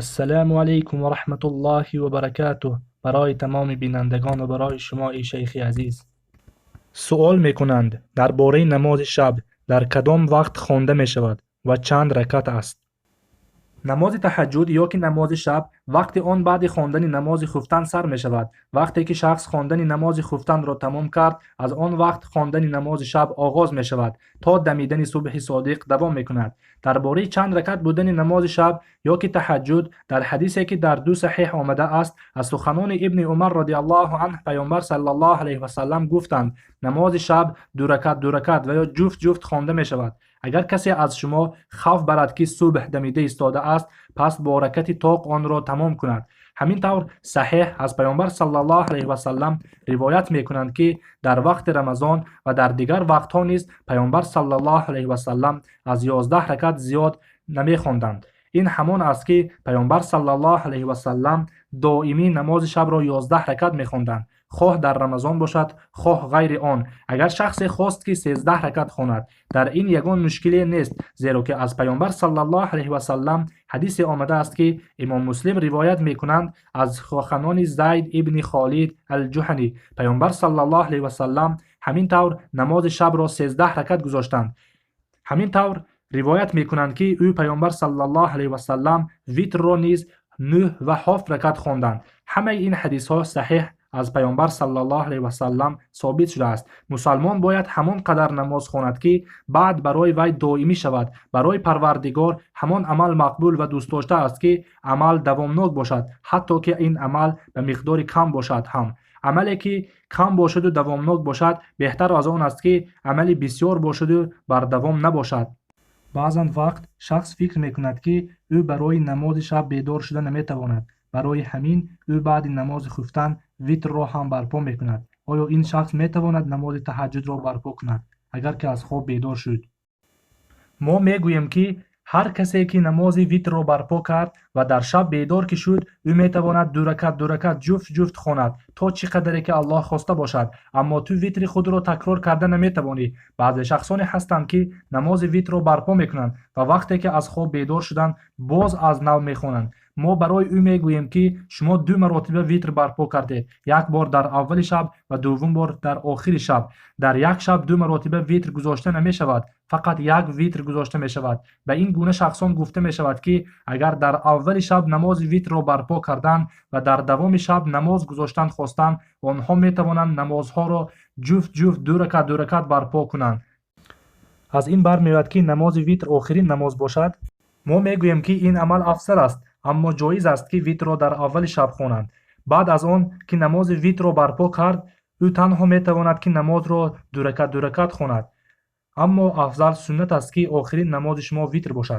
Ассалому алайкум ва раҳматуллоҳи ва баракатуҳ. Барои тамоми бинандагон ва барои шумо, эй шайхи азиз. Суол мекунанд дар бораи намози шаб дар кадом вақт хонда мешавад ва чанд ракат аст. Намози таҳаҷҷуд ё ки намози шаб вақти он баъди хондани намози хуфтан сар мешавад. Вақте ки шахс хондани намози хуфтанро тамом кард, аз он вақт хондани намози шаб оғоз мешавад, то дамидани субҳи содиқ давом мекунад. Дар бораи чанд ракат будани намози шаб ё ки таҳаҷҷуд дар ҳадисе, ки дар ду саҳеҳ омада аст, аз суханони Ибни Умар радиаллоҳу анҳ, Паёмбар саллаллоҳу алайҳи васаллам гуфтанд: намози шаб ду ракат, ду ракат ва ё ҷуфт ҷуфт хонда мешавад. Агар касе аз шумо хавф барад, ки субҳ дамида истода аст, пас бо ракати тоқ онро тамом кунад. Ҳамин тавр, саҳеҳ аз Паёмбар саллаллоҳу алайҳи васаллам ривоят мекунанд, ки дар вақти Рамазон ва дар дигар вақтҳо низ Паёмбар саллаллоҳу алайҳи васаллам аз 11 ракат зиёд намехонданд. Ин ҳамон аст, ки Паёмбар саллаллоҳу алайҳи васаллам доимӣ намози шабро 11 ракат мехонданд, хоҳ дар Рамазон бошад, хоҳ ғайри он. Агар шахсе хост, ки 13 ракат хонад, дар ин ягон мушкиле нест, зеро ки аз Паёмбар саллаллоҳу алайҳи васаллам ҳадисе омадааст, ки Имом Муслим ривоят мекунанд аз суханони Зайд ибни Холид Алҷуҳанӣ: Паёмбар саллаллоҳу алайҳи васаллам ҳамин тавр намози шабро 13 ракат гузоштанд. Ҳамин тавр ривоят мекунанд, ки ӯ Паёмбар саллаллоҳу алайҳи васаллам витрро низ нӯҳ ва ҳафт ракат хонданд. Ҳамаи ин ҳадисҳо саҳеҳ аз Паёмбар саллаллоҳу алайҳи васаллам собит шудааст. Мусалмон бояд ҳамон қадар намоз хонад, ки баъд барои вай доимӣ шавад. Барои Парвардигор ҳамон амал мақбул ва дӯстдошта аст, ки амал давомнок бошад, ҳатто ки ин амал ба миқдори кам бошад ҳам. Амале ки кам бошаду давомнок бошад, беҳтар аз он аст, ки амали бисёр бошаду бардавом набошад. Баъзан вақт шахс фикр мекунад, ки ӯ барои намози шаб бедор шуда наметавонад. Барои ҳамин ӯ баъди намози хуфтан витрро ҳам барпо мекунад. Оё ин шахс метавонад намози таҳаҷҷудро барпо кунад, агар ки аз хоб бедор шуд? Мо мегӯем, ки ҳар касе ки намози витрро барпо кард ва дар шаб бедор ки шуд, ӯ метавонад ду ракат, ду ракат, ҷуфт ҷуфт хонад, то чӣ қадаре ки Аллоҳ хоста бошад. Аммо ту витри худро такрор карда наметавонӣ. Баъзе шахсоне ҳастанд, ки намози витрро барпо мекунанд ва вақте ки аз хоб бедор шуданд, боз аз нав мехонанд. Мо барои ӯ мегӯем, ки шумо ду маротиба витр барпо кардед: як бор дар аввали шаб ва дуввум бор дар охири шаб. Дар як шаб ду маротиба витр гузошта намешавад, фақат як витр гузошта мешавад. Ба ин гуна шахсон гуфта мешавад, ки агар дар аввали шаб намози витрро барпо кардан ва дар давоми шаб намоз гузоштан хостанд, онҳо метавонанд намозҳоро ҷуфт ҷуфт, ду ракат, ду ракат барпо кунанд. Аз ин бармеояд, ки намози витр охирин намоз бошад. Мо мегӯем, ки ин амал афзал аст, аммо ҷоиз аст, ки витрро дар аввали шаб хонанд. Баъд аз он ки намози витрро барпо кард, ӯ танҳо метавонад, ки намозро ду ракат, ду ракат хонад. Аммо афзал суннат аст, ки охирин намози шумо витр бошад.